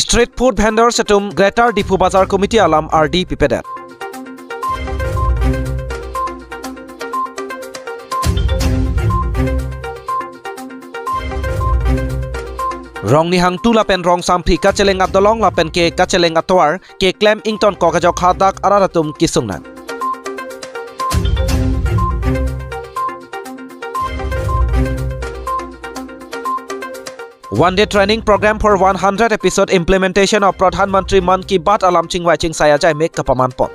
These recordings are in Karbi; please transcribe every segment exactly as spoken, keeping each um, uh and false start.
Street food vendors atum Greater Diphu Bazar Committee alam ardi pipedet. Rongni hangtu lapen Rongsamphi kacheleng adolong lapen ke kacheleng atovar keklem ingtonkok ajok hadak arat atum kesung nang. One day training program for one hundred episode implementation of Pradhan Mantri Mann Ki Baat alam chingvai chingsai ajai mek kapaman pon.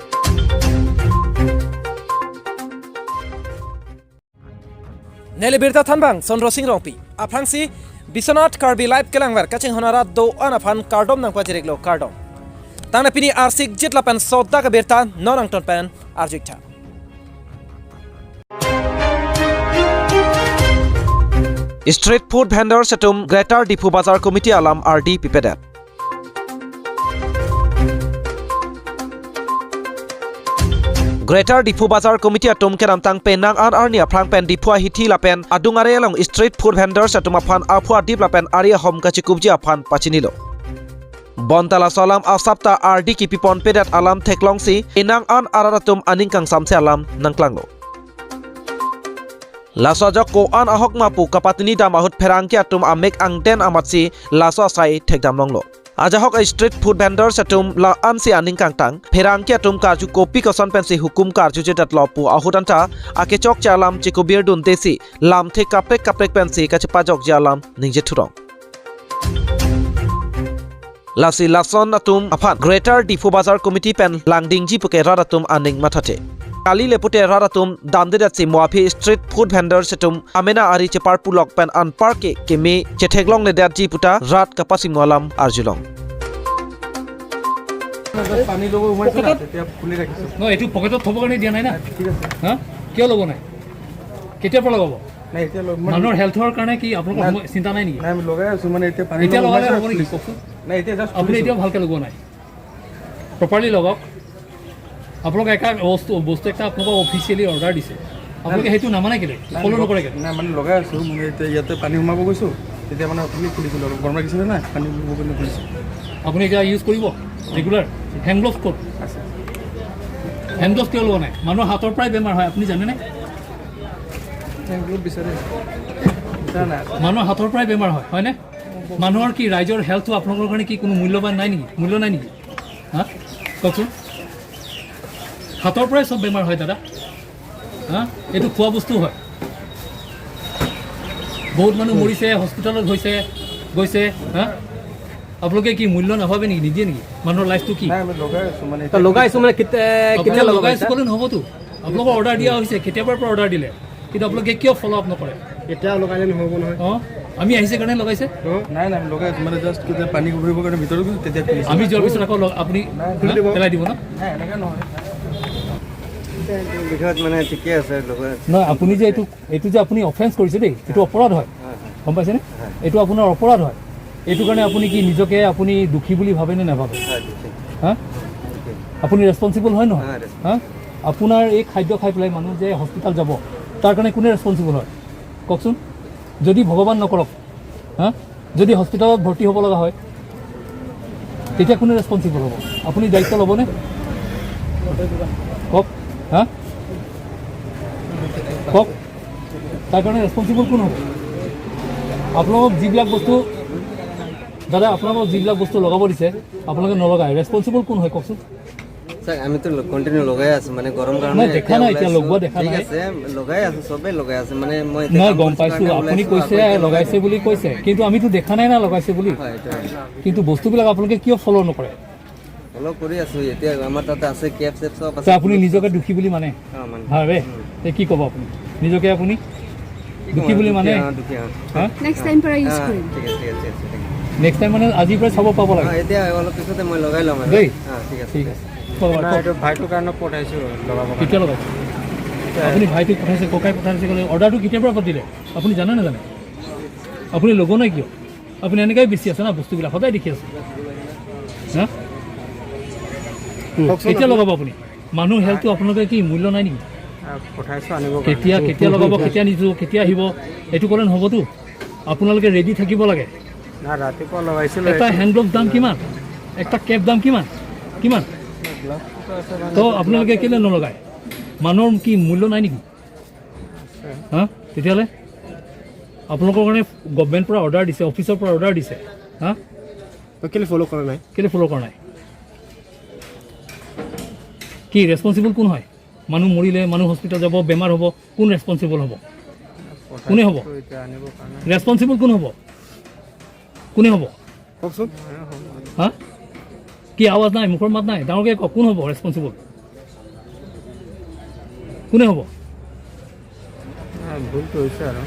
Neli birta thanbang Sondro Sing Rongpi. Aphrangsi Biswanath Karbi Live kelangver kachinghon arat do-an aphan kardom nangpajiriklo, kardom. Tangte pini arsik jit lapen sodak abirta non angton pen arjuiktha. Street food vendors atum Greater Diphu Bazar Committee alam ardi pipedet. Greater Diphu Bazar Committee atum kedamtang penang an arni aphrang pen Diphu ahithi lapen adung are along street food vendors atum aphan aphu adip lapen ari ahom kachikupji aphan pachinilo. Bonta laso alam asap ta ardi kipi ponpedet alam theklongsi penang an arat atum aning kangsamse alam nangklanglo. Laso ajok ko-an ahok ma pu kapatini dam ahut pherangke atum amek angden amatsi laso asai thekdam longlo. Ajahak a street food vendors atum la-ansi aning kangtang, pherangke atum karju kopi koson pensi hukum karjujedetlo pu ahut anta akechokche alam chikubir dundesi lamthe kaprek kaprek pensi kachepajokji alam ningje thurong. Lasi lason atum aphan Greater Diphu Bazar Committee pen langdingji puke rat atum aning mathathe. Kali lepute rat atum damdedetsi mo aphi street food vendors atum amena ari chepar pulok pen anparke keme chetheklongledetji puta rat kapasingmo alam arjulong. পানী ল'ব সোমাইছে না, তেতিয়া খুলি ৰাখিছোঁ। নহয়, এইটো পকেটত থ'বৰ কাৰণে দিয়া নাই না। ঠিক আছে। হা? কিয় ল'ব নাই? কেতিয়াৰ পৰা লগাব? নাই, এতিয়া লগ- মানে- মানুহৰ হেল্থৰ কাৰণে কি আপোনালোকৰ নাই। সময়- চিন্তা নাই নেকি? নাই, আমি লগাই আছোঁ, মানে এতিয়া পানী এতিয়া ল'ব লগালে সোমাইছে, হ'ব নেকি খুলিছোঁ। কওকচোন? নাই, এতিয়া জাষ্ট আপুনি এতিয়া ভালকৈ লগোৱা নাই। প্ৰপাৰলি লগাওক। আপোনালোকে একা বস্তু বস্তু এটা আপোনালোকক অফিচিয়েলি অৰ্ডাৰ দিছে, আপোনালোকে সেইটো নামানে কেলে? ফ'ল' নকৰে কেলে? নাই, মানে লগাই আছোঁ, মানে এতিয়া ইয়াতে পানী সোমাব গৈছোঁ, তেতিয়া মানে আপুনি খুলিছিলোঁ, অলপ গৰম লাগিছিলে না, পানী সোমাব বুলি খুলিছোঁ। আপুনি এতিয়া ইউজ কৰিব ৰেগুলাৰ? হেণ্ড গ্ল'ভছ ক'ত? আছে। হেণ্ড গ্ল'ভছ কিয় লোৱা নাই? মানুহৰ হাতৰ পৰাই বেমাৰ হয়, আপুনি জানেনে? নাই, বহুত বিচাৰে। বিচাৰা নাই। মানুহৰ হাতৰ পৰাই বেমাৰ হয়, হয়নে? মানুহৰ কি, ৰাইজৰ হেল্থটো আপোনালোকৰ কাৰণে কি কোনো মূল্যৱান নাই নেকি? মূল্য নাই নেকি? হা? কওকচোন। হাতৰ পৰাই চব বেমাৰ হয় দাদা। হা? এইটো খোৱা বস্তু হয়। বহুত মানুহ মৰিছে, হস্পিটেলত হৈছে, গৈছে। হা? আপোনালোকে কি মূল্য নাভাবে নেকি, নিদিয়ে নেকি? মানুহৰ লাইফটো কি? নাই, আমি লগাই আছোঁ, মানে তো লগাই আছো মানে কেতিয়া কেতিয়া আপোনালোকে লগাব লগাই আছো এতিয়া? ক'লে নহ'বতো। আপোনালোকৰ অৰ্ডাৰ দিয়া হৈছে, কেতিয়াবাৰ পৰা অৰ্ডাৰ দিলে, কিন্তু আপোনালোকে কিয় ফ'ল' আপ নকৰে? এতিয়া লগালে নহ'ব নহয়। অ, আমি আহিছে কাৰণে লগাইছে। নাই, নাই, আমি লগাই আছোঁ, মানে জাষ্ট কেতিয়া পানী ঘূৰিবৰ কাৰণে ভিতৰত গৈছোঁ, তেতিয়া খুলিছোঁ। আমি যোৱাৰ পিছত আকৌ লগ- আপুনি নাই, হা? পেলাই দিব ন? নাই, এনেকৈ নহয়। বিষয়ত মানে ঠিকে আছে, লগাই আছে। নহয়, আপুনি যে এইটো এইটো যে আপুনি অফেন্স কৰিছে দেই, এইটো অপৰাধ হয়, গম পাইছেনে? এইটো আপোনাৰ অপৰাধ হয়। এইটো কাৰণে আপুনি কি নিজকে আপুনি দুখী বুলি ভাবে নে নাভাবে? হয়, দুখী। হা? দুখী। আপুনি ৰেছপনচিবল হয় নহয়? হয়, ৰেছপনচিবল। হা? আপোনাৰ এই খাদ্য খাই পেলাই মানুহ যে হস্পিটেল যাব, তাৰ কাৰণে কোনে ৰেছপনচিবল হয় কওকচোন? যদি ভগৱান নকৰক, হা, যদি হস্পিটেলত ভৰ্তি হ'ব লগা হয়, তেতিয়া কোনে ৰেছপনচিবল হ'ব? আপুনি দায়িত্ব ল'বনে? কওক। হা? কওক। তাৰ কাৰণে ৰেছপনচিবল কোন হ'ব? আপোনালোকক যিবিলাক বস্তু, দাদা, আপোনালোকক যিবিলাক বস্তু লগাব দিছে, আপোনালোকে নলগায়, ৰেছপনচিবল কোন হয় কওকচোন? ছাৰ, আমিতো কণ্টিনিউ লগাই আছো, মানে গৰম কাৰণে মই দেখা এতিয়া নাই, এতিয়া ওলাইছো। লগোৱা দেখা ঠিক নাই। আছে, লগাই আছো, চবেই লগাই আছে, মানে মই এতিয়া নহয়, কাম গম কৰিছো পাইছো, কাৰণে আপুনি ওলাইছো, কৈছে আকৌ এতিয়া লগাইছে বুলি কৈছে, কিন্তু আমিতো দেখা নাই না লগাইছে বুলি। হয়, এইটো হয়। কিন্তু বস্তুবিলাক আপোনালোকে কিয় ফ'ল' নকৰে? ফ'ল' কৰি আছো, এতিয়া আমাৰ তাতে আছে, কেব চেব চব আছে। তে আপুনি নিজকে দুখী বুলি মানে অ, মানে। ভাবে? উম। তে কি ক'ব আপুনি নিজকে? আপুনি কি দুখী ক'ম বুলি আৰু, মানে? দুখীয়া, দুখীয়া। হা? নেক্সট টাইম পৰা ইউজ হা, কৰিম। ঠিক আছে, ঠিক আছে, ঠিক আছে। নেক্সট টাইম মানে আজিৰ পৰাই চাব পাব লাগে হা, এতিয়া অলপ পিছতে মই লগাই ল'ম আৰু। দেই। হা, ঠিক আছে, ঠিক ঠিক আছে। আছে। কওক, নাই, কওক। এইটো ভাইটোৰ কাৰণে পঠাইছো লগাব কেতিয়া লগাইছে? আপুনি ভাইটিক পঠাইছে, ককাইক পঠাইছে ক'লে, অৰ্ডাৰটো কেতিয়াৰ পৰা দিলে? আপুনি জানে নাজানে? আপুনি লগোৱা নাই কিয়? আপুনি এনেকাই বেছি আছে না বস্তুবিলাক, সদায় দেখি আছে। হা? কেতিয়া লগাব আপুনি? মানুহ হেল্থটো আপোনালোকে কি মূল্য নাই নেকি? পঠাইছো আনিব। কেতিয়া কেতিয়া লগাব, কেতিয়া নিছো, কেতিয়া আহিব, এইটো ক'লে নহ'বতো। আপোনালোকে ৰেডি থাকিব লাগে। না, ৰাতিপুৱা লগাইছিলো। এটা হেণ্ড গ্ল'ভছ দাম কিমান? একটা কেপ দাম কিমান? কিমান? গ্ল'ভছ আছে মানে। তো আপোনালোকে কেলে নলগায়? মানুহৰ কি মূল্য নাই নেকি? হা? তেতিয়াহ'লে আপোনালোকৰ কাৰণে গভৰ্ণমেণ্টৰ পৰা অৰ্ডাৰ দিছে, অফিচৰ পৰা অৰ্ডাৰ দিছে, হা? তো কেলে ফ'ল' কৰা নাই? কেলে ফ'ল' কৰা নাই? কি ৰেছপনচিবল কোন হয়? মানুহ মৰিলে, মানুহ হস্পিটেল যাব, বেমাৰ হ'ব, কোন ৰেছপনচিবল হ'ব? কোনে হ'ব? পইচাটো এতিয়া আনিব কাৰণে। ৰেছপনচিবল কোন হ'ব? কোনে হ'ব? কওকচোন। হা? কি আৱাজ নাই, মুখৰ মাত নাই, ডাঙৰকে কওক, কোন হ'ব ৰেছপনচিবল? কোনে হ'ব? নাই, ভুলটো হৈছে আৰু।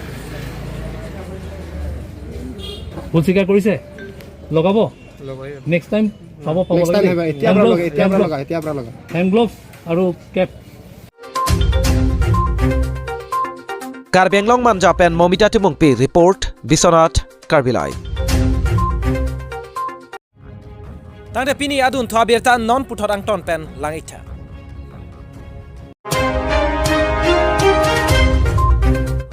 ভুল স্বীকাৰ কৰিছে? লগাব? লগাই। নেক্সট টাইম পাব, পাব নেক্সট টাইম লাগে। আহিবা, এতিয়াৰ পৰা হেণ্ড লগাই, এতিয়াৰ পৰা গ্ল'ভছ, লগাই, এতিয়াৰ পৰা লগাই। হেণ্ড গ্ল'ভছ আৰু Cape. Karbi Anglong Manja pen Momita Timungpi report, Biswanath, Karbi Live. Tangte pini adunthu abirta non puthot angton pen lang-iktha.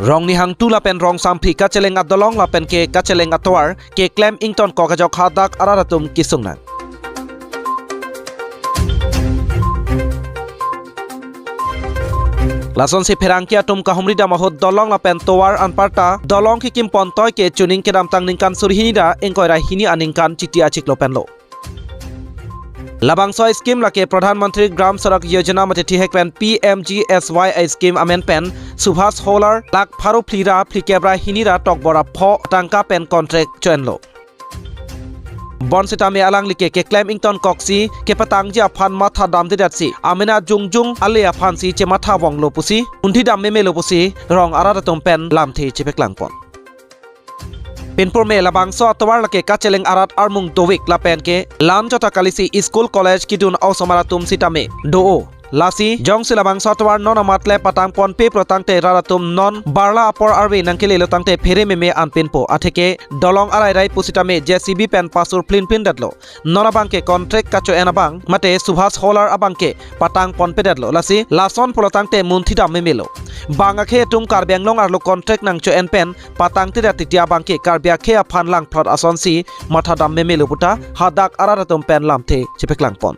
Rong Nihang two lapen Rong Samphi kacheleng adolong lapen ke kacheleng atovar keklem ingtonkok ajok hadak arat atum kesung nang. Lasonsi pherangke atum kahumri dam ahut dolong lapen tovar anparta dolong kekim pontoi ke chuning kedamtang ningkan suri hini ra ingkoi ra hini aningkan Chiti achiklo penlo. Labangso scheme lake Pradhan Mantri Gram Sadak Yojana mate thihek pen P M G S Y a scheme amen pen Subhas Holar lakh pharo phli ra phlikep ra hini ra tokbor ra pho tangka pen contract cho-enlo. Bonsitame alangli ke keklem ingtonkoksi kepatangji aphan matha damdedetsi amena jongjong ale aphansi chematha vonglo pusi, munthi dam memelo pusi rong arat atum pen lamthe chepaklangpon. Pinpurme labangso atovar lake kacheleng arat armung dovik lapen ke lam jota kalisi school college kedun a-osomar atum sitame do-o. Lasi jongsi labangso atovar non amat le patang ponpe pulo tangte rat atum non barla apor arve nangkelelo tangte phere meme an pinpo, atheke dolong arairai pusitame J C B pen pasur plin plin detlo. Non abangke contract kacho-en abang mate Subhas Holar abangke patang ponpedetlo. Lasi lason pulo tangte munthi dam memelo. Bang akhei atum Karbi Anglong arlo contract nangcho-en pen patangtedet titi abangke Karbi akhei aphan langphlot asonsi matha dam memelo puta hadak arat atum pen lamthe chepaklangpon.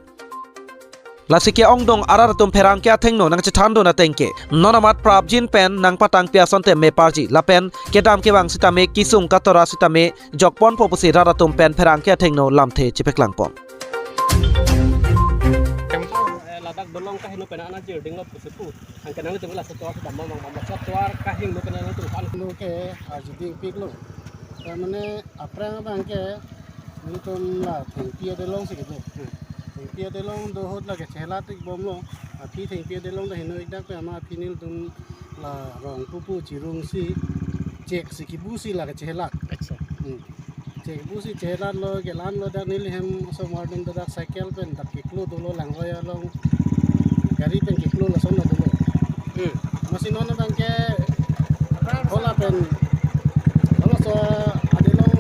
Lasi ke-ongdung arat atum pherangke athengno nangchethandun atengke non amat prapjin pen nangpatangpi asonte meparji lapen kedam kevang sitame kesung katora sitame jokponpo pusi rat atum pen pherangke athengno lamthe chepaklangpon. Ladak dolong kahingno pen ana jirding lo pusi pu. Angke nangtum laso tovar kedam mang mang, laso tovar kahingno pen nangtum kan lo ke ajiding piklo. Tamane aphrang abangke nelitum la thengpi adelong si kedo. Hmm. Thengpi adelong do ahut la kechelat ik bomlo. Aphi thengpi adelong dak heno ik dak pen ama aphi nelitum la rong pupu chirungsi chek si kibusi la kechelat. Acha. Hmm. Chek busi chelatlo, kelanlo dak neli hem osomar atum dak cycle pen dak keklo dolo langroi along. Gari pen keklo lason lo dolo. Hmm. Masi non abangke hola pen, hola so adelong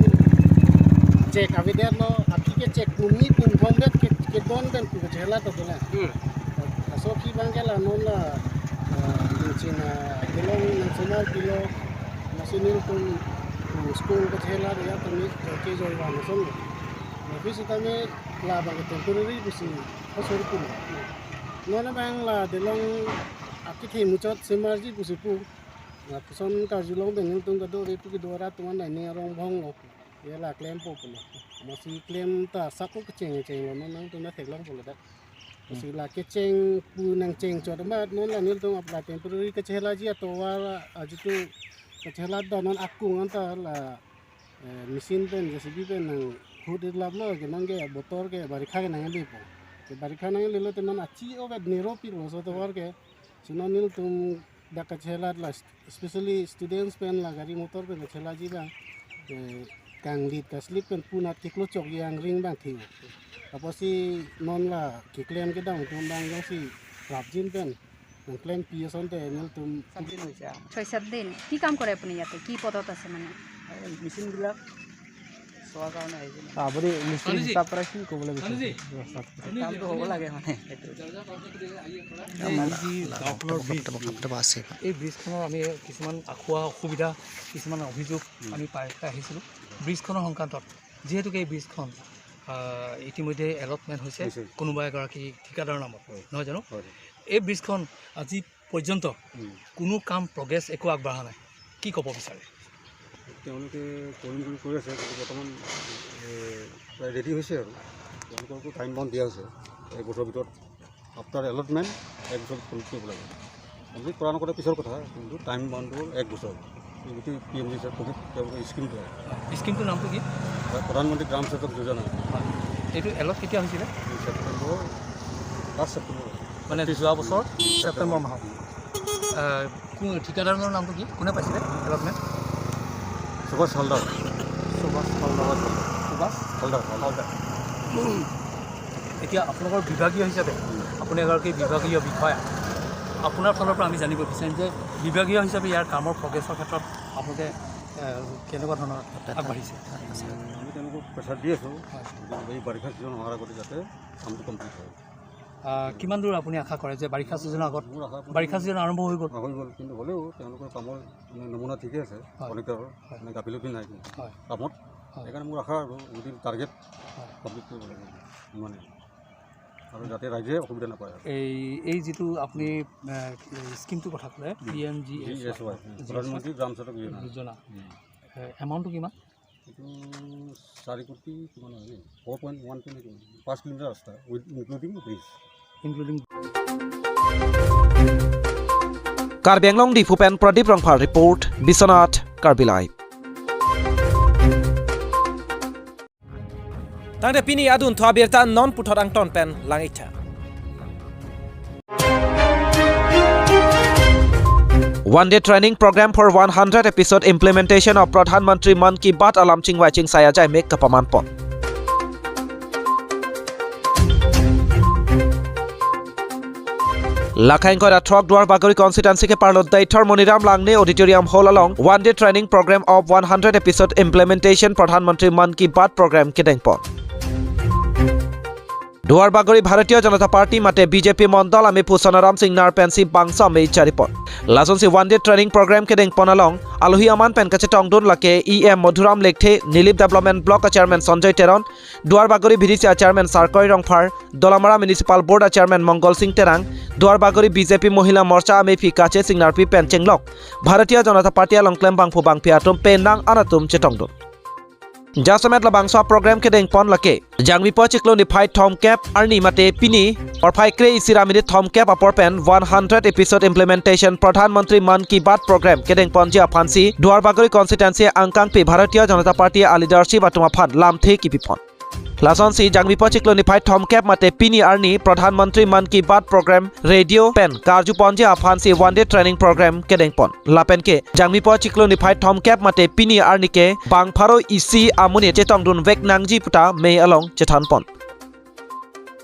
chek avedetlo, aphi ke chek pumi pum thom det ke, kedon pen pu chelat to dolo. Hmm. Laso aphi abangke la non la, ah, ingchin, ah, adelong nangchomar pilo, masi nelitum, ah, school kachelat ya tame joke joi van ason lo. Office tame labang temporary pusi pasur pun. Non abang la adelong akethe muchot semarji pusi pu. Lapuson karjulong pen nelitum kadokave pu kedo arat atum an nai ne arong bhong lo. Ya la klempo pulo. Masi klem ta sako kecheng cheng lo non nangtum na theklongpo lo dak. Masi la kecheng pu nangcheng chot amat non la nelitum apla temporary kachelakji atovar ajitu kachelak do non akung anta la, eh, machine pen J C B pen nanghut laplo ke non ke botor ke barikha ke nanglepo. Ke barikha nanglelo te non achi ovet nero pirlo so tovar ke. Si non nelitum dak kachelat la, especially students pen la gari motor pen kachelakji abang, eh, kanglit kaslip pen punat keklo chokji angring abang thing. Apotsi non la keklem kedam atum abang jongsi prapjin pen nangklempi asonte nelitum. ছয় সাত দিন। কি কাম কৰে আপুনি ইয়াতে? কি পদত আছে মানে? এই মেচিনবিলাক খোৱাৰ কাৰণে আহিছিলোঁ। আপুনি মিস্ত্ৰী হিচাপে কি ক'বলৈ বিচাৰিছে? কামটো হ'ব লাগে মানে, সেইটো। আমাৰ যি গাঁওখনৰ ব্ৰিজ, আছে। এই ব্ৰিজখনৰ আমি কিছুমান আখুৱা অসুবিধা, কিছুমান অভিযোগ আমি পাই পেলাই আহিছিলোঁ। ব্ৰিজখনৰ সংক্ৰান্তত, যিহেতুকে এই ব্ৰিজখন, আহ, ইতিমধ্যে এলটমেণ্ট হৈছে হৈছে। কোনোবা এগৰাকী ঠিকাদাৰৰ নামত, হয়। নহয় জানো? হয়। এই ব্ৰিজখন আজি পৰ্যন্ত উম। কোনো কাম প্ৰগ্ৰেছ একো আগবঢ়া নাই, কি ক'ব বিচাৰে? তেওঁলোকে কৰিম বুলি কৈ আছে, কিন্তু বৰ্তমান, এ, প্ৰায় ৰেডি হৈছে আৰু। তেওঁলোককো টাইম বাউণ্ড দিয়া হৈছে, এক বছৰৰ ভিতৰত, আফটাৰ এলটমেণ্ট এক বছৰ কমপ্লিট কৰিব লাগে। কমপ্লিট কৰা নকৰা পিছৰ কথা, কিন্তু টাইম বাউণ্ডটো এক বছৰ। এই গোটেই পি এম জি চি প্ৰজেক্ট তেওঁলোকৰ স্কিমটো হয়। স্কিমটোৰ নামটো কি? প্ৰধানমন্ত্ৰী গ্ৰাম সড়ক যোজনা। হয়। এইটো এলট কেতিয়া হৈছিলে? এই ছেপ্টেম্বৰ, লাষ্ট ছেপ্টেম্বৰ। মানে যোৱা বছৰ ছেপ্টেম্বৰ মাহত। আহ, কোন ঠিকাদাৰৰ নামটো কি? কোনে পাইছিলে এলটমেণ্ট? সুভাষ হালদাৰ। সুভাষ হালদাৰ। সুভাষ হালদাৰ, হালদাৰ। হালদাৰ। এতিয়া আপোনালোকৰ বিভাগীয় হিচাপে, আপুনি এগৰাকী বিভাগীয় বিষয়া, আপোনাৰ ফালৰ পৰা আমি জানিব বিচাৰিম যে বিভাগীয় হিচাপে ইয়াৰ কামৰ প্ৰগ্ৰেছৰ ক্ষেত্ৰত আপোনালোকে, এ, কেনেকুৱা ধৰণৰ আগবাঢ়িছে? আমি তেওঁলোকক প্ৰেছাৰ দি আছোঁ, হয়। এই বাৰিষা ছিজন অহাৰ আগতে যাতে কামটো কমপ্লিট হয়। আহ, কিমান দূৰ আপুনি আশা কৰে যে বাৰিষা ছিজনৰ আগত? মোৰ আশা কৰোঁ বাৰিষা ছিজন আৰম্ভ হৈ গ'ল। হৈ গ'ল, কিন্তু হ'লেও তেওঁলোকৰ কামৰ মানে নমুনা ঠিকে আছে, হয়। কণ্ট্ৰেক্টৰৰ হয়। মানে গাফিলতি নাই কিন্তু হয়। কামত। হয়। সেইকাৰণে মোৰ আশা আৰু উইদিন টাৰ্গেট হয়। কমপ্লিট কৰিব লাগে মানে, আৰু যাতে ৰাইজে অসুবিধা নাপায় আৰু। এই, এই যিটো আপুনি, এ, স্কিমটোৰ কথা ক'লে, উম। P M G S Y, G S Y, um. G S Y. প্ৰধানমন্ত্ৰী গ্ৰাম সড়ক যোজনা। যোজনা। উম। এ, এমাউণ্টটো কিমান? এইটো চাৰি কোটি কিমান হয় নি? ফ'ৰ পইণ্ট ওৱান টু নে কিমান? পাঁচ কিলোমিটাৰ ৰাস্তা, with including bridge. Including. Karbi Anglong Diphu pen Pradip Rongphar report, Biswanath, Karbi Live. Tangte pini adun thu abirta non puthot angton pen lang-iktha. One day training program for one hundred episode implementation of Pradhan Mantri Mann Ki Baat alam chingvai chingsai ajai mek kapaman pon. Lakhain kora throk Duarbagori constituency ke parlo Deithor Moniram Langne Auditorium Hall along one day training program of one hundred episode implementation Pradhan Mantri Mann Ki Baat program kedeng pon. Duarbagori Bharatiya Janata Party mate B J P Mondol amephu Sonaram Singnar pensi bangso amei chari pon. Lasonsi one day training program kedeng pon along alohi aman pen kachetongdun lake E M Madhuram Lekthe, Nilip Development Block a Chairman Sanjoy Teron, Duarbagori B D C a Chairman Sarkoi Rongphar, Dolamara Municipal Board a Chairman Mongol Sing Terang, Duarbagori B J P Mohila Morcha amephi Kache Singnarpi pen chenglok Bharatiya Janata Party along klembangphu bangphi atum penang an atum chetongdun. Jasemet labangso a program kedeng pon lake Jangmipo chiklo niphai thomkep arni mate pini porphai kre-isi ra minit thomkep apor pen one hundred episode implementation Pradhan Mantri Mann Ki Baat program kedeng ponji aphansi Duarbagori constituency angkangpi Bharatiya Janata Party a leadership atum aphan lamthe kipi pon. Lasonsi Jangmipo chiklo niphai thomkep mate pini arni Pradhan Mantri Mann Ki Baat program radio pen karju ponji aphansi one day training program kedeng pon. Lapen ke Jangmipo chiklo niphai thomkep mate pini arni ke bang pharo isi amonit chetongdun vek nangji puta mei along chethan pon.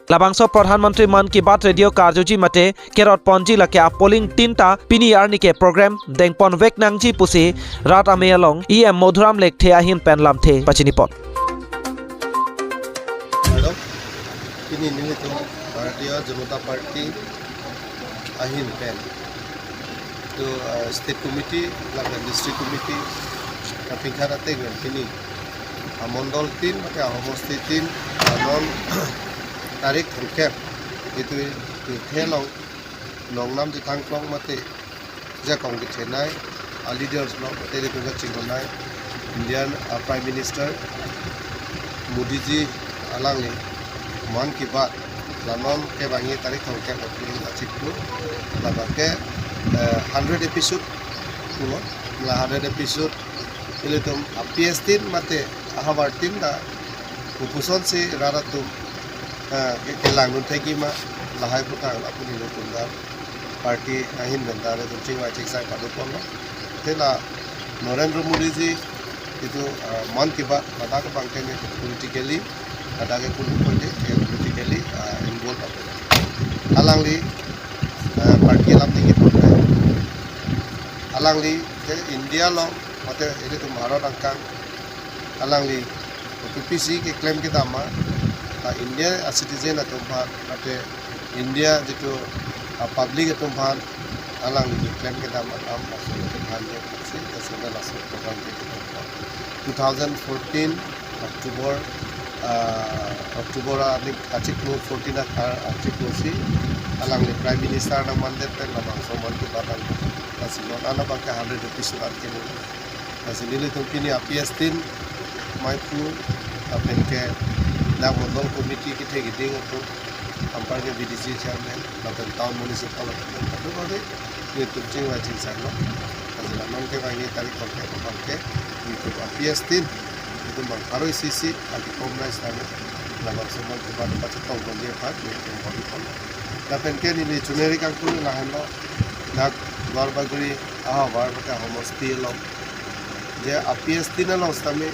Labangso Pradhan Mantri Mann Ki Baat radio karjuji mate kerot ponji lake a polling tinta pini arni ke program deng pon vek nangji pusi rat amei along E M Madhuram Lekthe ahin pen lamthe pachini pon. Hello, pini nelitum Bharatiya Janata Party ahin pen. To, uh, State Committee, lapen District Committee, kapingkhat ateng pen pini. A Mondol tin, mate a Homosti tin, a non tarik thomkep. Itu, itu thelong, nongnam di thangklong mate. Jakong kethenei, a leaders lo, mate di kunga chingonai, Indian, uh, Prime Minister Modi ji alangli, Mann Ki Baat, la non kevangji tarik thomkep April achiklo, labang ke, eh, hundred episode pulo, la hundred episode, ilitum a P S tin mate ahavar tin ta, kupusonsi rat atum, eh, ke, kelang nun thekji ma, lahai putang la puni lo tum ta, party ahin pen ta, ilitum chingvai chingsai padu ponlo. Te la Narendra Modi ji, itu, ah, Mann Ki Baat, ladak abang ke ne politically, ladak ke kulu pon je, eh, politically, ah, involve apo. Alangli, ah, party alam tinggi pon. Alangli, eh, India along, mate ilitum Bharat angkang, alangli, Kopi pisi keklem kedam ma, ta India a citizen atum aphan, mate India jitu a public atum aphan alangli keklem kedam alam, laso atum aphan je aksi, laso na laso program ke ketok. Two thousand fourteen October, ah, October a nik achiklo fourteen a, ah, achiklo si alangli Prime Minister nangmandet pen labangso Mann Ki Baat nang, lasi non an abang ke hundred rupees surat kini. Lasi nelitum pini a P S tin maiphu, lapen ke dak mondol committee kethe keding atum, anparke V D C chairman, lapen town municipal atum, atum ave, nelitum chingvai chingsai lo. Lasi la non kevangji tarik kongke kongke, nelitum a P S tin, nelitum bang pharo isi isi, agi kom nai sitame, labangso Mann Ki Baat pachetong ponji aphan, nelitum bor-i pon. Lapen ke neli chuneri kangtung lahenlo, dak Duarbagori, aha, Duarbagori homosti along. Je a P S tin along sitame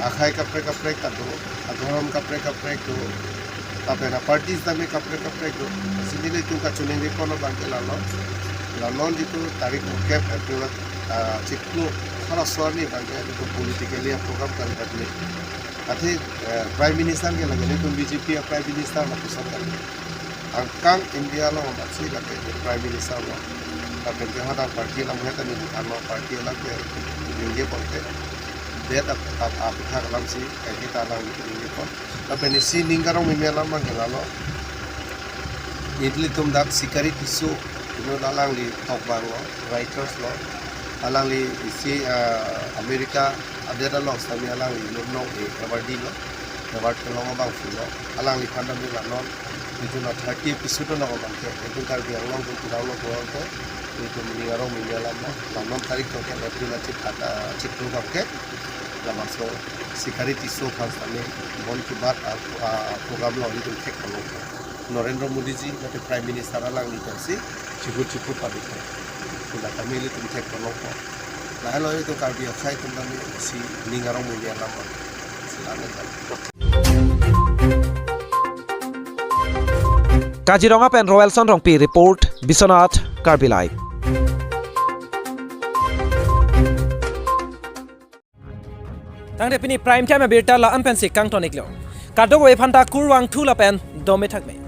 akhei kaprek kaprek ta do, adhorom kaprek kaprek do, lapen a party sitame kaprek kaprek do. Lasi nelitum kachiningri pon abang ke lalo. La non jitu tarik kep April, ah, chiklo pharo so arni abang ke jitu politically a program kali kali. Athe, eh, Prime Minister ke lake nelitum B J P a Prime Minister lapuson kali. Angkang India along amatsi lake Prime Minister lo. Lapen ke hadak party alam heta ni, ano party alam ke ningje ponte. Det ap, ap, ap, hak alam si, kaike ta alangli ningje pon. Lapen isi ning karong meme alam abang ke lalo. Nelitum dak Sikari Tisso, inut alangli tokbang lo, writers lo. Alangli isi, ah, America adet along sitame alangli inut nong e awardee lo. Award kelong abang pulo. Alangliphan tame la non, nelitum a thirty episode along abang ke, nelitum Karbi Anglong atum kudang lo kudang ke, nelitum ning arong meme alam lo, la non tarik kongke April achik, ah, achiklo abang ke, labangso Sikari Tisso aphan sitame Mann Ki Baat a, a, program along nelitum thek pon lo. Narendra Modi ji, mate Prime Minister alangli pensi, chihut chihut pabik. Pula tame nelitum thek pon lo. Lahelo nelitum Karbi akhei atum tame si ning arong meme alam lo. Si la non. Kaziranga pen Roelson Rongpi report, Biswanath Karbi Live. Tangte pini Prime Time abirta la-an pensi kangton iklo. Kadokave aphanta kurvangthu lapen dome thakme.